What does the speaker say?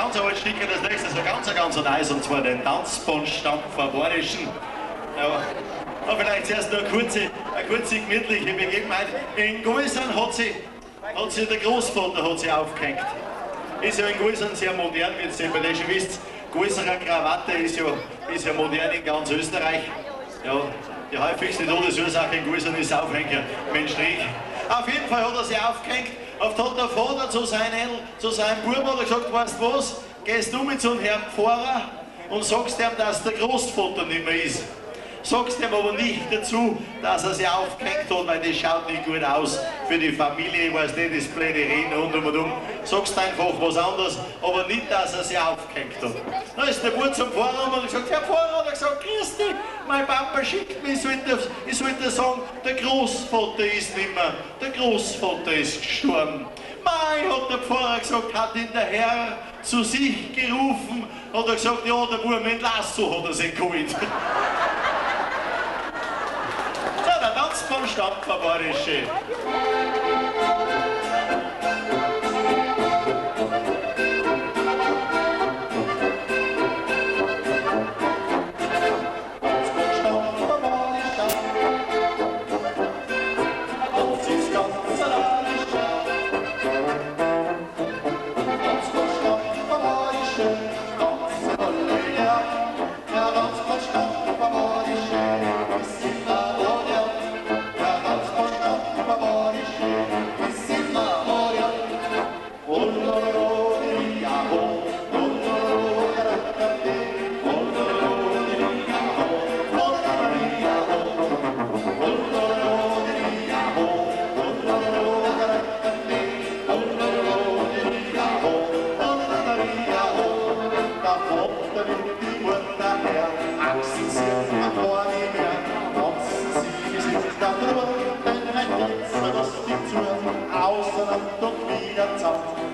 Ganz altes Stück, das nächste ist ein ganz, ganz neues, und zwar den Tanzbandstampfer Bayerischen. Ja, aber vielleicht zuerst noch eine kurze gemütliche Begebenheit. In Goisern hat sich der Großvater hat sich aufgehängt. Ist ja in Goisern sehr modern, wie ihr bei schon wisst. Goiserer Krawatte ist ja modern in ganz Österreich. Ja, die häufigste Todesursache in Goisern ist Aufhängen mit dem Strich. Auf jeden Fall hat er sich aufgehängt. Auf hat der Vater zu seinem Buben hat er gesagt: „Weißt du was, gehst du mit zu einem Herrn Pfarrer und sagst ihm, dass der Großvater nicht mehr ist. Sagst ihm aber nicht dazu, dass er sich aufgehängt hat, weil das schaut nicht gut aus für die Familie, ich weiß nicht, das blöde Reden und um und um. Sagst einfach was anderes, aber nicht, dass er sich aufgehängt hat.“ Dann ist der Bub zum Pfarrer und hat gesagt: „Herr Pfarrer“, hat er gesagt, „grüß dich, mein Papa schickt mich, ich sollte sagen, der Großvater ist nicht mehr, der Großvater ist gestorben.“ „Mei“, hat der Pfarrer gesagt, „hat ihn der Herr zu sich gerufen?“ Hat er gesagt: „Ja, der Bub mit Lasso hat er sich geholt.“ So, der Tanzbahnstampfer Bayerische. Tanzbahnstampfer Bayerischer, tanz ist ganz allein. Tanzbahnstampfer Bayerische, tanzen alle gern. Der Tanzbahnstampfer Bayerische ist immer modern. Der Tanzbahnstampfer Bayerische ist immer modern. Und ja, ho, und ja, ho, und ja, ho, und ja, ho, und ja, ho, und ja, ho. Der Vater nimmt die Mutter her, Achseln sieht man gar nicht mehr. Tanzen sie bis in der Früh, denn ein Tänzer lustig zu, auseinander und wieder zusammen.